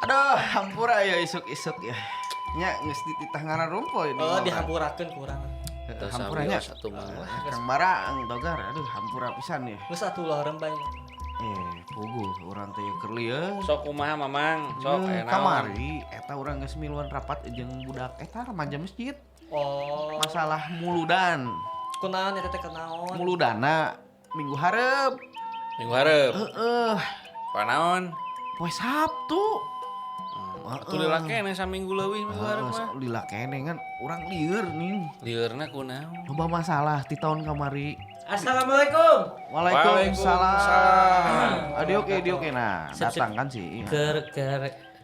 Aduh, hampura ya isuk-isuk ya. Nya geus dititah ngararumpul ya. Oh, dihampurakeun ku urang. Heeh, hampura nya. Satu mah. Kang Barang Togar, aduh hampura pisan ya. Geus atuh ulah rembay. Eh, puguh urang teh keur lieur. Sok kumaha, Mamang? Sok aya naon? Kamari eta urang geus miluan rapat jeung budak eta remaja masjid. Oh. Masalah muludan. Kunaon eta teh, kunaon? Muludana minggu hareup. Minggu hareup. Heeh. Panaon? Poe Sabtu. Atuh lila keneh saminggu leuwih minggu hareup mah. Lila keneh kan urang lieur nih. Lieurna kunaon? Loba masalah di tahun kamari. Assalamualaikum. Waalaikumsalam. Adi oke, di oke, nah, Sip, sip. datang kan sih. Ke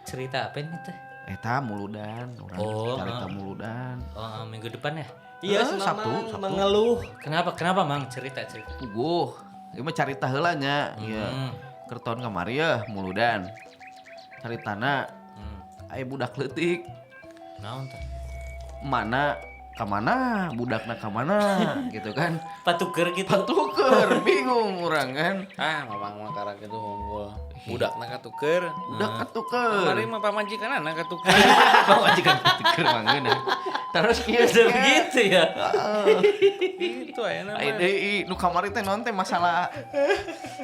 cerita apa ini teh? Eta muludan, urang Oh, carita ah. muludan. Oh, minggu depan ya? Iya, Eh, si Sabtu, Mamang Sabtu. mengeluh. Kenapa kenapa, Mang? Cerita cerita. Puguh, ieu mah carita heula nya. Ieu. Keur tahun kamari ya muludan. Caritana aya budak leutik Naon teh? Mana ka mana, budakna ka mana gitu kan. Patuker gitu. Patuker, bingung urang kan. Ah, Mamang mah karak itu unggul. Budakna katuker. Budak katuker. Kamari mah pamajikanana katuker. Pamajikan katuker mah ngeunah. Terus kieu Udah begitu ya. Itu aya Ai mah. deui nu kamari teh naon teh masalah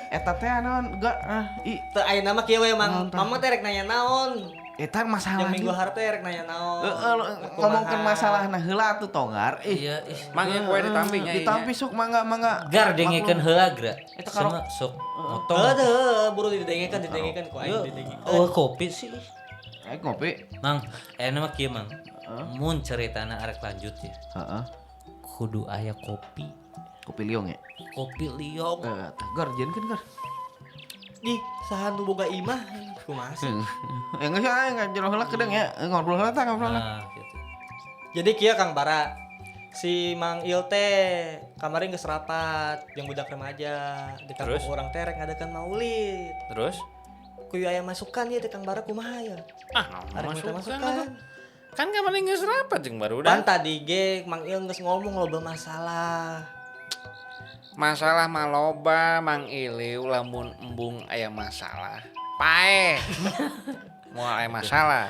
eta teh naon enggak ah i Teu ayeuna mah kieu we, Mang. Naon tah? Mamang teh rek nanya naon? Eta masalah Yang minggu hareup teh rek nanya naon? Heeh, ngomongkeun masalah nah heula atuh, Togar. Ih, Iya, ih. Mang ieu kue ditampi nya. Ditampi sok, mangga mangga. Gar dengekeun heula gra. Eta karo- Sama sok motong. Heuh, heuh, buru didengekeun, didengekeun ku aing didengekeun. Oh, kopi sih. Eh, ngopi. Mang, ayeuna mah kieu, Mang. Mun ceritana arek lanjut ya. Heeh. Kudu aya kopi. Kopi liong ya. Kopi liong. Eh, tah gar jieunkeun gar. Ih, saha nu boga imah? Kumaha sih? Ya geus ya ka jero heula kedeung ya. Eh, ngobrol heula tah, ngobrol heula. Nah, gitu. Jadi kieu, Kang Bara. Si Mang Il teh kemarin geus rapat jeung budak remaja di kampung Terus? urang teh rek ngadakeun maulid. Terus? Kuyu aya masukan ya teh, Kang Bara, kumaha ya? Ah, naon Arek minta masukan masukan. atuh. Kan kamari geus rapat jeung barudak. Pan tadi ge Mang Il geus ngomong loba masalah. Masalah mah loba, Mang Iliu, lamun embung aya masalah. Paeh. Moal aya masalah.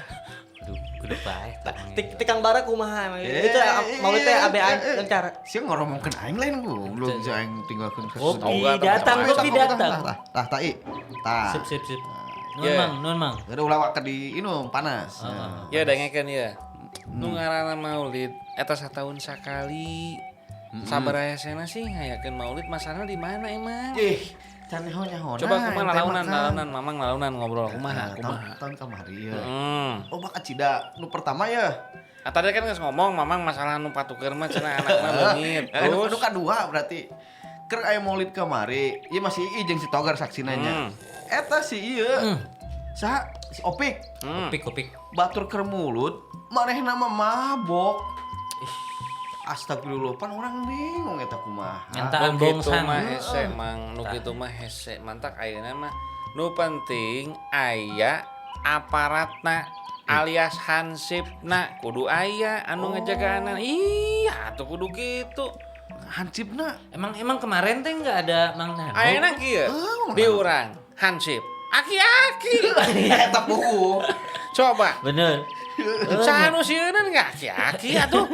Kudu kudu bae tah, Mang. Ti Kang Bara kumaha emang? Itu maulid teh abe aing cara. Sia ngoromongkeun aing lain goblok bisa aing tinggalkeun Kopi Togar, datang, macam-macam. kopi datang. Tah tah tah i. Tah. Sip sip sip. Nuhun, Yeah. Mang, nuhun, Mang. Udah ulah waka diinum panas. Nah. Ya dengekeun ya. Nu ngaranna maulid eta sataun sakali. Sabaraha hesena sih ngayakeun maulid, masalahna di mana emang? Ih, can nyaho nyaho. Coba kumaha lalaunan, lalaunan Mamang, lalaunan ngobrol kumaha Tahun, kumaha. tahun kamari ya. Oh, bakal cida nu pertama ya. Ah, tadi kan geus ngomong Mamang masalah nu patuker mah cenah anakna leungit. Eh, nu Terus nu kadua berarti. Keur aya maulid kamari, ieu masih ieu jeung si Togar saksinanya. Eta si ieu. Saha? Si Opik. Kopi kopi. Batur keur mulut, manehna mah mabok. Astagfirullah, pan orang bingung eta kumaha. Nyantaan Nu kitu bongsang. mah hese, Mang, nu kitu mah hese. Mantak ayeuna mah nu penting aya aparatna alias hansipna kudu aya anu ngejagaana. Iya, atuh kudu kitu. Hansipna Emang emang kemarin teh nggak ada Mang Nano? Ayeuna kieu Oh, di urang hansip. Aki-aki. Eta puguh. Coba Bener. saha nu sieunan nggak aki-aki atuh.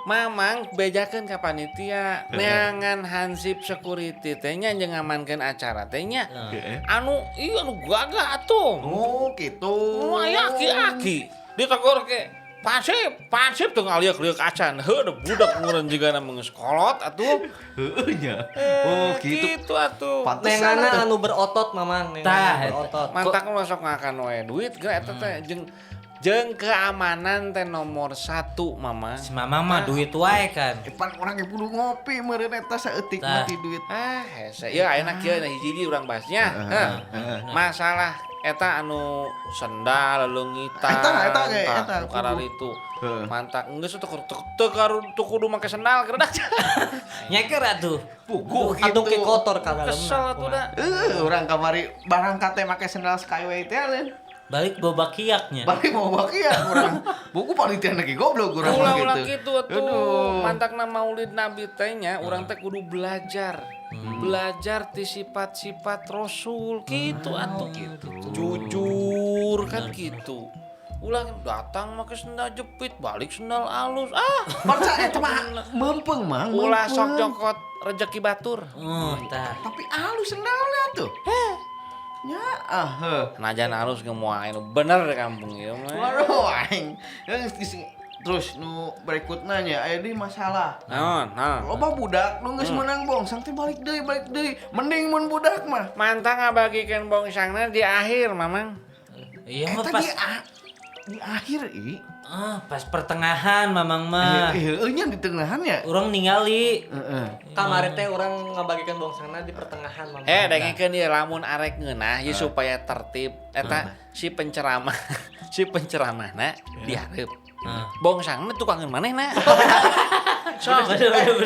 Mamang bejakeun ka panitia neangan hansip security teh nya jeung ngamankeun acara teh nya. Anu ieu anu gagah atuh. Oh, gitu. Nu aya aki-aki. Ditegur ke Pasip, pasip teu ngaliuk-liuk acan. Heuh, da budak ngeureun jigana geus kolot atuh. Heueuh nya. Oh, gitu. Gitu atuh. Pantesan Nengana atuh. anu berotot, Mamang, nengana Tah, anu berotot. Mantak nu sok ngakan we duit geura eta teh jeung jeung keamanan teh nomor satu, Mama. Si Mamang mah duit wae kan. Eh, pan urang ge kudu ngopi meureun eta saeutik Tah. mati duit. Ah, hese. Ya ayeuna kieu nah hiji-hiji urang bahasnya. Heh. Masalah eta anu sendal leungitan. Eta, eta ge, eta, nu kararitu. Heeh. Mantak geus teu teu teu kudu make sendal keur dah. Nyeker atuh. Puguh gitu. Atuh ke kotor ka dalemna. Kesel atuh da. Eh, urang kamari barang kate make sendal Skyway teh lain. Balik bawa bakiaknya. Balik mau baki ya urang. Buku panitia lagi goblok urang mah Ulah-ulah gitu. kitu atuh. Aduh. Mantakna maulid Nabi teh nya urang teh kudu belajar. Belajar ti sifat-sifat Rasul kitu atuh. Gitu. Jujur batur kan gitu. Ulah datang make sendal jepit, balik sendal alus. Ah, Percaya eta mah meumpeng Mang. Ulah sok jokot rejeki batur. Tah. Tapi alus sendalna tuh. Nya ah heuh. Najan alus ge moal anu bener di kampung ieu mah. Waduh aing. Terus nu berikutna nya aya deui masalah. Naon? Naon? Loba budak nu geus meunang bongsang teh balik deui, balik deui. Mending mun budak mah. Mantang ngabagikeun bongsangna di akhir, Mamang. Iya mah Eta pas di akhir i. Pas pertengahan Mamang mah. Heeh, nya di tengahan ya. Urang ningali. Heeh. Kamari teh urang ngabagikan bongsangna di pertengahan Mamang. Dengekeun ieu lamun arek ngeunah ieu supaya tertib eta si penceramah si penceramahna dihareup. Bongsangna tukangeun manehna. Sok.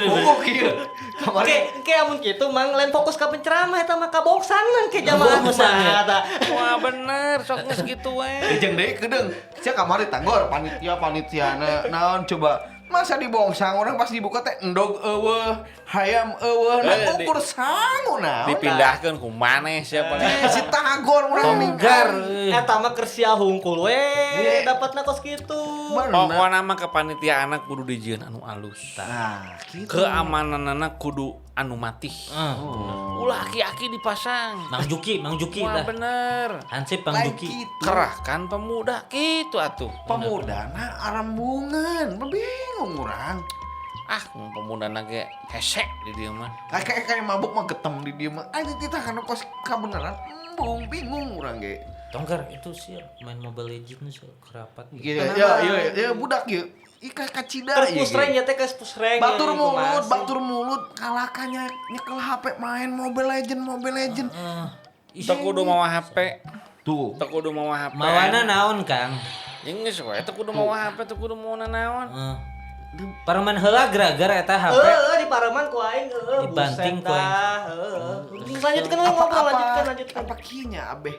Oh kieu. Kamari Ke amun kitu Mang lain fokus ka penceramah eta mah ka bongsangna ke jamaah mah eta. Wah bener sok geus kitu we. Jeung deui kedeung. Sia kamari tanggor panitia-panitiana naon coba. Masa dibongsang orang pas dibuka teh endog eueuh, hayam eueuh, nah ukur sangu naon. Dipindahkeun ku maneh siapa Si tagor urang Tonggar. Eta mah keur sia hungkul we dapatna kos kitu. Pokona mah kepanitiaan kudu dijieun anu alus. Nah, kitu. Keamananana kudu anu matih. Ulah aki-aki dipasang. Mang Juki Wah tah. bener. Hansip Mang Lain Juki. kitu. Kerahkan pemuda kitu atuh. Pemuda na arembungan, bingung urang. Ah, pemuda na ge hese di dieu mah. Kayak mabuk mah getem di dieu mah. Ah dititah kana kos kabeneran embung bingung urang ge. Tonggar itu sih main Mobile Legends sih kerapat. Iya, ya budak ieu. Ika kacida Keur pusreng ya teh keur pusreng. Batur mulut kalakannya nyekel HP main Mobile Legend. Teu kudu mawa HP. Tuh. Teu kudu mawa HP. Mawana naon, Kang? Jeung geus we teu kudu mawa HP, teu kudu mawa nanaon. Pareman heula gara-gara eta HP. Heeh, di pareman ku aing heueuh. Dibanting ku aing. Heeh. Lanjutkan we ngobrol, lanjutkan. Apa kieu nya abeh?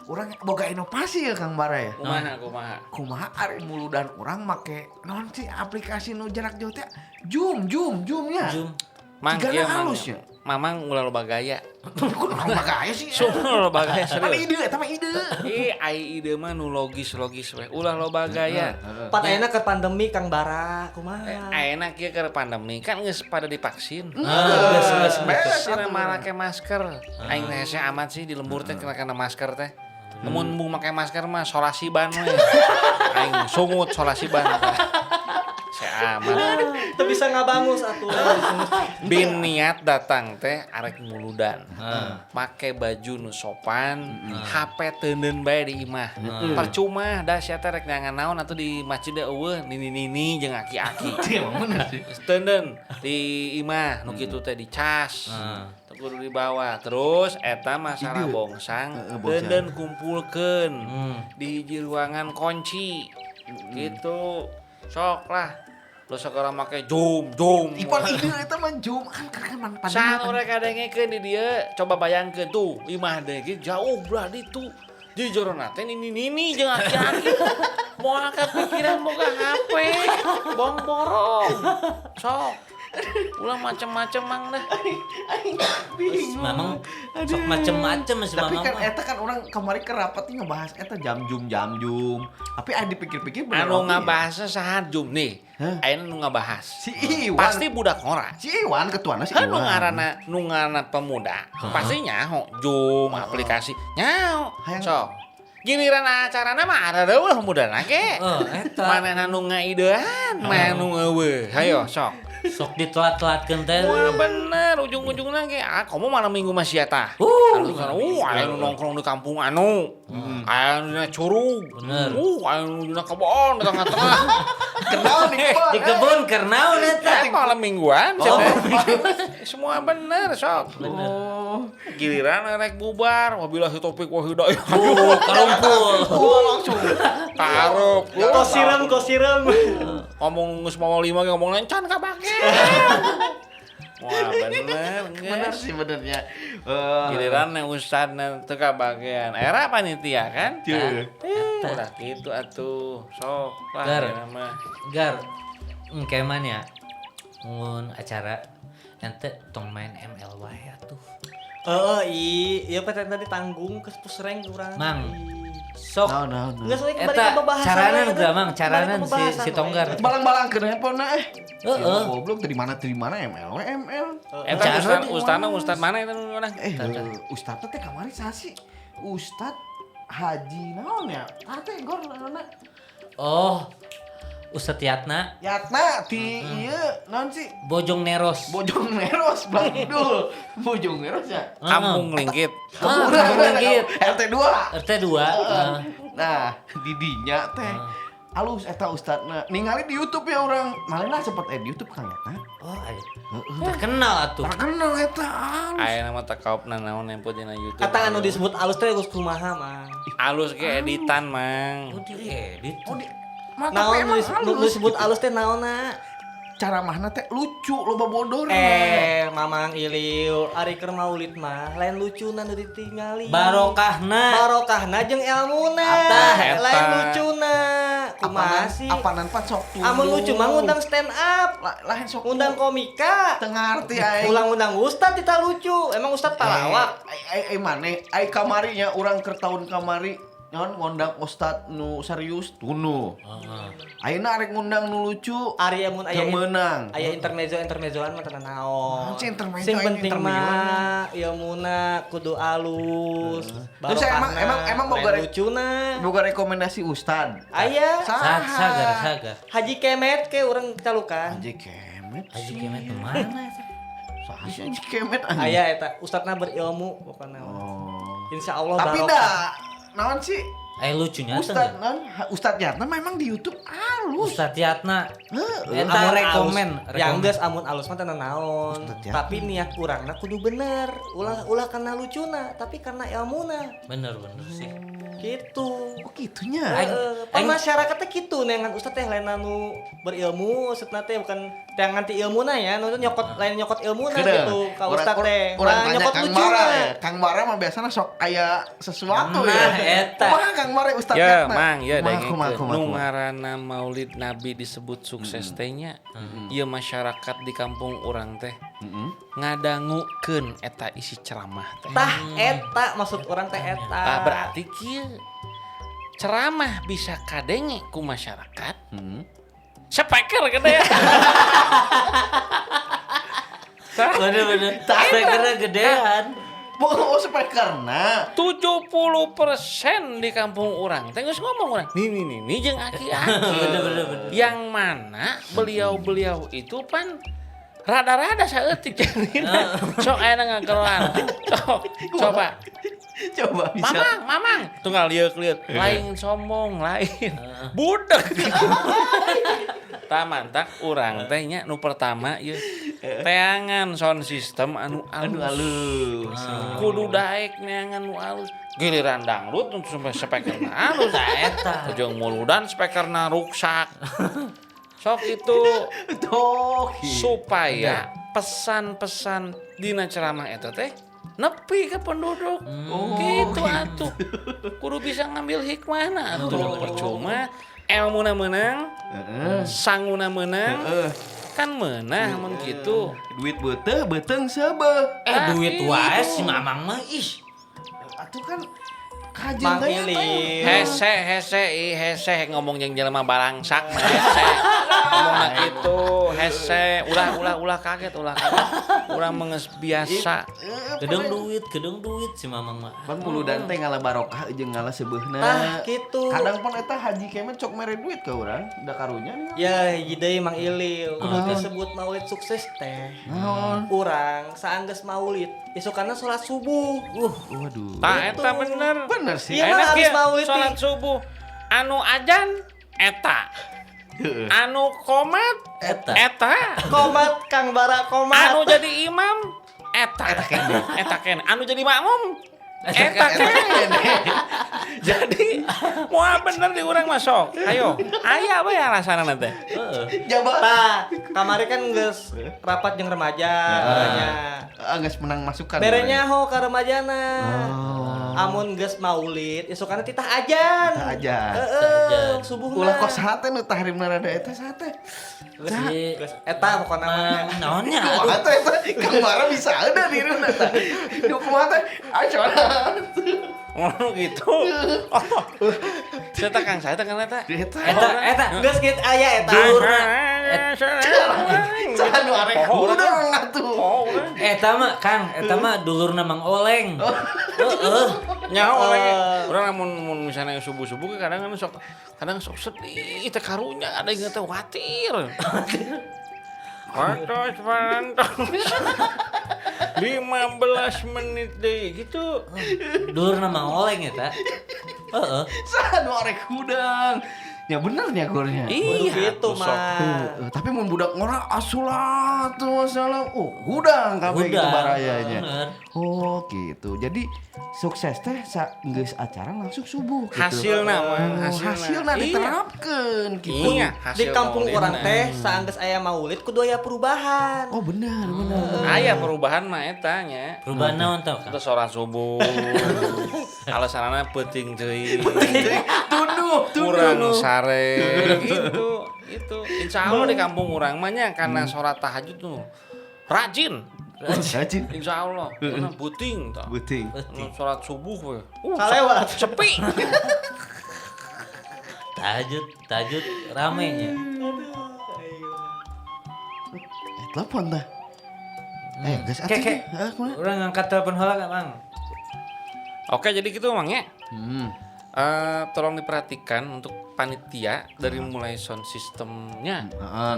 Urang boga inovasi ya Kang Bara ya. Kumaha? Kumaha ari muludan urang make naon sih aplikasi nu jarak jauh teh Zoom nya. Zoom. Mang Cigana ieu mang. halus nya. Mamang ulah loba gaya. Kudu loba gaya sih. Sumpah loba gaya Mana serius. ide eta mah ide. Ih, ai ide mah nu logis-logis we. Ulah loba gaya. Pan ayeuna keur pandemi Kang Bara, kumaha? Ayeuna kieu keur pandemi kan geus pada divaksin. Geus. Beres make masker. Aing teh hese amat sih di lembur teh kena masker teh. Mun mung make masker mah solasi ban we. Aing sungut solasi ban. Hese amat. Teu bisa ngabangus atuh. Bin niat datang teh arek muludan. Make baju nu sopan, HP teuneun bae di imah. Percuma da sia teh rek neangan naon atuh di masjid teh eueuh nini-nini jeung aki-aki. Emang bener sih. Teuneun di imah nu kitu teh dicas. Teu kudu dibawa. Terus eta masalah bongsang, teuneun kumpulkeun di hiji ruangan kunci. Gitu. Sok lah. Lo segera make zoom. Ipan ide eta mah Zoom kan kan pandemi. Saha mereka dengekeun di dieu, coba bayangkeun tuh, imah deui jauh belah ditu. Di jorona teh nini-nini jeung aki-aki. Moal kepikiran boga HP, bong borong. Sok. Ulah macem-macem mang dah. Bingung. Mamang sok macem-macem si Tapi Mamang kan mah. eta kan orang kemarin ke rapatnya ngebahas eta jam jam. Tapi ada dipikir-pikir bener Anu oke ya. ngabahasna saha jum nih? Ayeuna nu ngabahas. Si Iwan. Pasti budak ngora. Si Iwan ketuana si Kan Iwan. nu ngaranna pemuda, pasti nyaho Zoom aplikasi nyaho. Hayang. Sok. Giliran acarana mah ada ulah pemuda ge. Eta. Manehna nu ngaidean, manehna nu eueuh. Hayo sok. Sok ditelat-telatkeun teh. Wah bener, ujung-ujungna ge ah komo malam minggu masih eta. Aya nu nongkrong di kampung anu. Aya nu dina curug. Bener. Aya nu dina kebon di tengah-tengah. Kenal di kebon. Di kebun keur naon eta? Malam mingguan semua bener sok. Oh. Giliran rek bubar, wabillahi taufik wa hidayah. Karumpul. Langsung. Tarup. Kosirem. Ngomong geus mawa lima ge ngomong lencan kabake. Wah bener, Bener sih benernya. Giliran ustadna teu kabagean. Era panitia kan? Udah gitu atuh. Sok lah Gar. mah. Gar. Engke mah nya. Mun acara ente tong main ML wae atuh. Heeh, ieu teh tadi tanggung ke pusreng urang. Mang. Sok. Naon. Geus we kembali Eta ke pembahasan. caranan we, geura Mang, kembali ke caranan si pembahasan si we. Tonggar. Balang-balangkeun handphone eh. Heeh. Goblok dari mana ML we, ML. Eta Cara ustad di ustadna ustad mana eta nu mana? Ustad teh kamari saha sih? Ustad Haji naon ya? Tah teh gor naonna? Oh. Ustadz Yatna, Yatna ti ieu naon sih? Bojong Neros. Bojong Neros Bang Kidul. Bojong Neros ya. Kampung Lingkit. Ah, Kampung Lingkit. RT 2. RT 2. Heeh. Nah, didinya teh alus eta ustadna. Ningali di YouTube ya orang. Malena sempet di YouTube Kang Yatna. Oh, ayo. Terkenal atuh. Terkenal eta alus. Aya nama tekaopna naon nempo dina YouTube. Kata anu disebut alus teh geus kumaha Mang. Alus ge editan, Mang. Oh, diedit. Oh, di mah, tapi Naon emang nu alus. disebut alus teh naonna? Cara mahna teh lucu loba bodorna. Mamang Iliu, ari keur maulid mah lain lucuna nu ditingali. Barokahna. Barokahna jeung elmuna. Atah, eta. Lain lucuna. Kumaha sih? Apanan pan sok tuluh. Amun lucu mah ngundang stand up, Lain sok ngundang komika, teu ngarti aing. ulang-undang ustad tidak lucu. Emang ustad palawak. Ai maneh, ai kamari nya urang keur tahun kamari naon ngundang ustad nu serius tunu. Heeh. Ayeuna arek ngundang nu lucu Ari amun aya teu meunang. aya intermezzo-intermezzoan mah teu naon. Naon sih intermezzo, Sing aing penting mah ilmuna kudu alus. Terus emang emang boga lain lucuna. Boga rekomendasi ustad. Aya Saha? Sagar, sagar. Haji Kemet ke urang calukan. Haji Kemet. Haji Kemet nu mana eta? Saha sih Haji Kemet anjing? Aya eta ustadna berilmu pokona. Oh. Insya Allah Tapi barokah. dah naon sih Eh lucunya teh. Ustad naon Ustad Yatna memang di YouTube alus. Ustadz Yatna. Heeh. Eta Amun rekomen, alus, yang geus amun alus mah teu naon. Ustadz Yatna. Tapi niat urangna kudu bener. Ulah ulah karena lucuna, tapi karena ilmuna. Bener bener sih. Gitu. Oh gitunya. Aing- Pan masyarakatnya gitu neangan ustad teh lain anu berilmu, maksudna teh bukan teh nganti ilmuna ya, nu nyokot lain nyokot ilmuna gitu ka ustad teh. Urang Nah, tanya nyokot Kang lucuna. Mara ya. Kang Mara mah biasanya sok aya sesuatu Nah, ya. eta. Kumaha Kang Mara Ustad Ya, Yatna? Mang, ya Kumaha, kumaha, kumaha, Nu kumaha. ngaranna Maulid Nabi disebut sukses teh nya. Ieu masyarakat di kampung urang teh ngadangukeun eta isi ceramah teh. Tah eta maksud urang teh eta. Tah berarti kieu ceramah bisa kadenge ku masyarakat. Speaker gede. Tah, Bener bener. Speakernya gedean. Oh, speakerna. 70% di kampung urang teh geus ngomong urang. Nih nih nih nih jeung aki-aki. Bener bener bener. Yang mana beliau-beliau itu pan rada-rada saeutik janina. Sok aya ngageroan. Sok coba. Coba bisa. Mamang, mamang. Tunggal lieuk-lieuk. Lain sombong, lain. Budek. Tah mantak urang teh nya nu pertama ieu teangan sound system anu Anu alus. alus. Kudu daek neangan nu alus. Giliran dangdut nu sampai speakerna alus. Tah eta. Ujung muludan speakerna ruksak. Sok itu Tuh. supaya pesan-pesan dina ceramah eta teh nepi ke penduduk. Gitu atuh. Kudu bisa ngambil hikmahna atuh. Percuma elmuna meunang, sanguna meunang, kan meunah mun kitu. Duit beuteuh, beuteung seubeuh. Eh duit gitu. wae si Mamang mah ih. Atuh kan kajian Mang teh Ili. Hese hese ih hese ngomong jeung jelema balangsak mah hese. Ngomongna kitu hese ulah ulah ulah kaget ulah kaget. Urang mah geus biasa. Gedeng duit si Mamang mah. Pan muludan teh ngala barokah jeung ngala seubeuhna. Tah gitu. Kadang pun eta Haji Kemet cok mere duit ka urang, da karunya nih. Ya hiji deui Mang Iliu. Disebut maulid sukses teh. Naon? Urang saanggeus maulid, isukana salat subuh. Waduh. Tah eta bener. Bener sih. Iya mah Enak abis ya, maulid salat nih. subuh. Anu ajan eta. Anu komat Eta. eta. Komat Kang Bara komat. Anu jadi imam eta. Eta kene. Anu jadi makmum eta kene. Jadi moal bener di urang masuk. Ayo, aya we alasanna teh. Heeh. Jaba. Tah, kamari kan geus rapat jeung remaja nya. Ah, geus menang masukan. Bere nyaho ka remajana. Oh. Amun geus maulid, isukana titah ajan. Titah ajan. Heeh, subuhna. Ulah kos hate nu tahrimna rada eta sate. Si Geus eta pokona mah. Mang naonnya Kumaha aduh. teh eta? Kang Bara bisa ada di rumah teh. Nu kumaha teh? Ayo. Ngono gitu. Oh. Saya tak Kang, saya tak Kang eta. Eta eta Geus kitu aya eta. Dulurna Saha nu arek hudang atuh. eta mah Kang, eta mah dulurna Mang Oleng. Heeh. Nyaho oleng. Urang lamun mun misalnya subuh-subuh kadang kan sok kadang sok sedih teh karunya ada yang teh khawatir. Watos parantos. 15 menit deh gitu. Dulurna Mang Oleng eta. Heeh. Saha nu arek hudang. Ya bener nya gornya. Iya gitu mah. Tapi mun budak ngora asulatu wassalam. Oh, hudang kabeh gitu barayanya. Oh, gitu. Jadi sukses teh geus acara langsung subuh gitu. Hasilna mah, hasilna diterapkeun gitu. Iya, di kampung urang teh saanggeus aya maulid kudu aya perubahan. Oh, bener bener. Aya perubahan mah eta nya. Perubahan naon tah? Terus sholat subuh. Alasanana peuting teuing. Tunduh, kurang sare gitu. Itu insya Allah di kampung urang mah nya karena sholat tahajud tuh rajin. Rajin. Insya Allah karena buting tah. Buting. Sholat subuh we. Salewat sepi. Tahajud, tahajud rame nya. Telepon tah. Geus atuh. Urang ngangkat telepon heula ka, Mang. Oke, jadi gitu Mang ya. Tolong diperhatikan untuk panitia dari mulai sound systemnya.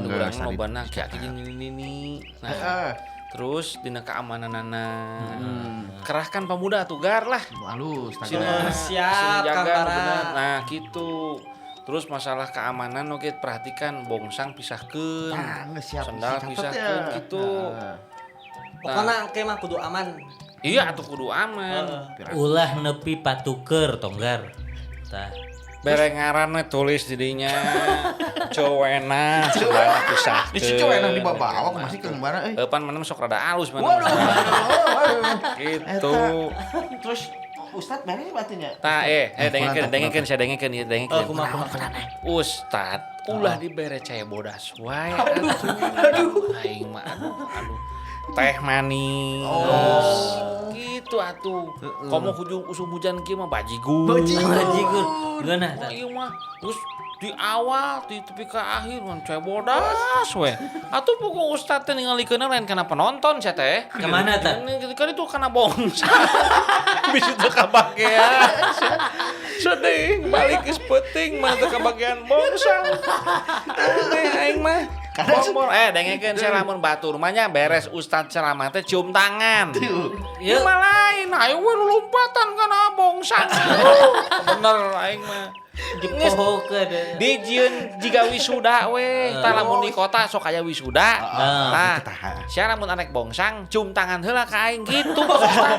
Urang lobana kieu ini. Nah, terus dina keamananana. Kerahkan pemuda tugar lah. Halus, siap Kang Bara. Nah, gitu. Terus masalah keamanan oke perhatikan bongsang pisahkeun. Sendal pisahkeun gitu. Pokona engke mah kudu aman. Iya atuh kudu aman. Ulah nepi patuker tonggar. Tah. Bere ngaran we tulis didinya. Cowena, sendalna pisahkeun. Di si cowena dibawa masih Kang Bara euy. Pan mana sok rada alus mana. Waduh. Gitu. Terus Ustad beres berarti nya. Tah dengekeun saya dengekeun ieu dengekeun. Kumaha. Ustad ulah dibere cai bodas wae. Aduh. Aing mah aduh. Teh manis. Oh. Gitu atuh. Komo hujung usum hujan kieu mah bajigur. Bajigur. Geunah tah. Ieu mah terus di awal di tepi ka akhir mun cai bodas we. Atuh pokok ustad teh ningalikeunna lain kana penonton sia teh. Ka mana tah? Kan itu kana bongsa. Bisa teu kabagean. Sedih balik geus peuting mah teu kabagean bongsang. Aneh aing mah. Bongbong dengekeun sia lamun batur mah nya beres ustad ceramah teh cium tangan. Ieu mah lain, ayo we lompatan kana bongsang. Bener aing mah. Dipohokeun. Dijieun jiga wisuda we, tah lamun di kota sok aya wisuda. Tah, sia lamun arek bongsang cium tangan heula ka aing gitu.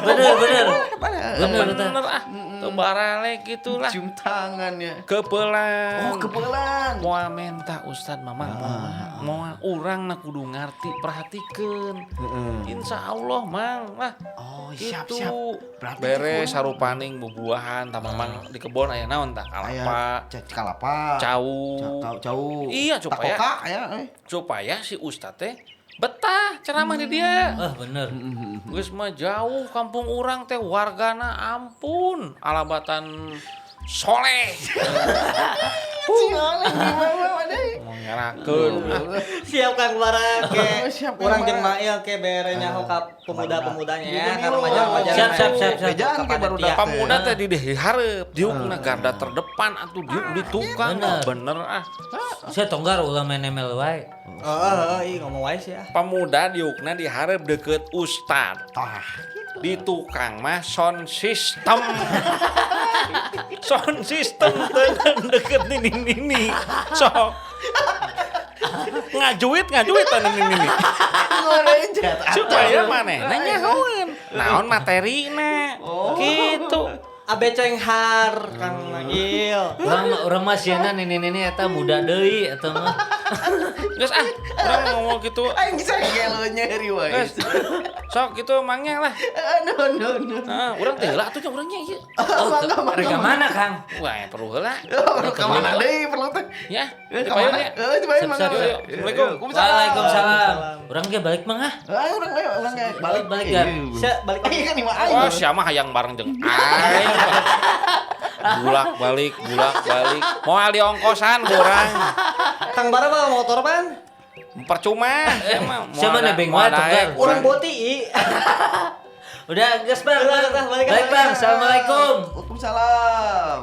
Bener bener. Bener ah. Teu barale gitulah. Cium tangannya. Kepelan. Oh, kepelan. Moal menta ustad mamang. Moal urang na kudu ngarti perhatikeun. Insya Allah mang lah. Oh, siap siap. Beres sarupaning bubuahan tah mamang di kebon aya naon tah kalapa. Kalapa. Cau. Cau. Iya supaya takoka aya supaya si ustad teh betah ceramah di dia. Oh, bener. Geus mah jauh kampung urang teh wargana ampun alabatan soleh. Ngerakeun. Siap Kang Bara ke urang jeung Mail ke bere nyaho ka pemuda-pemudanya ya, ka remaja-remaja. Siap siap siap siap. Bejaan ke barudak. Pemuda teh di dihareup, diukna garda terdepan atuh diuk di tukang. Bener ah. Sia tonggar ulah main ML wae. Heeh, ih ngomong wae sih ah. Pemuda diukna dihareup deket ustad. Di tukang mah sound system. Sound system teu deket nini-nini. Sok. Ngajuit nini-nini. Supaya manehna nyahoeun. Naon materina. Gitu. Abe cenghar Kang Magil. Urang mah sieuna nini-nini eta muda deui eta mah. Geus ah, urang mau ngomong gitu. Aing bisa gelo nyeri wae. Geus. Sok gitu mangnya lah. No no no. Heeh, urang teh heula atuh nya urangnya ieu. Mangga mangga. Ke mana, Kang? Wah, perlu heula. Perlu ka mana deui perlu teh? Ya, Ka dipayun mana? ya. Heeh, dipayun Siap, mangga. siap, siap. Assalamualaikum. Waalaikumsalam. Urang ge balik mah ah. Ah, urang ge urang ge balik Balik, Gar. Sia balik Iya kan imah aing. Wah, siapa hayang bareng jeung aing. Bulak balik, bulak balik. Moal diongkosan kurang. Kang Bara mah motor pan. Percuma, siapa Siapa nebeng wae tuh, Gar? Urang boti i. Udah, geus Bang. Udah, udah, balik, Balik, balik. Bang. Assalamualaikum. Waalaikumsalam.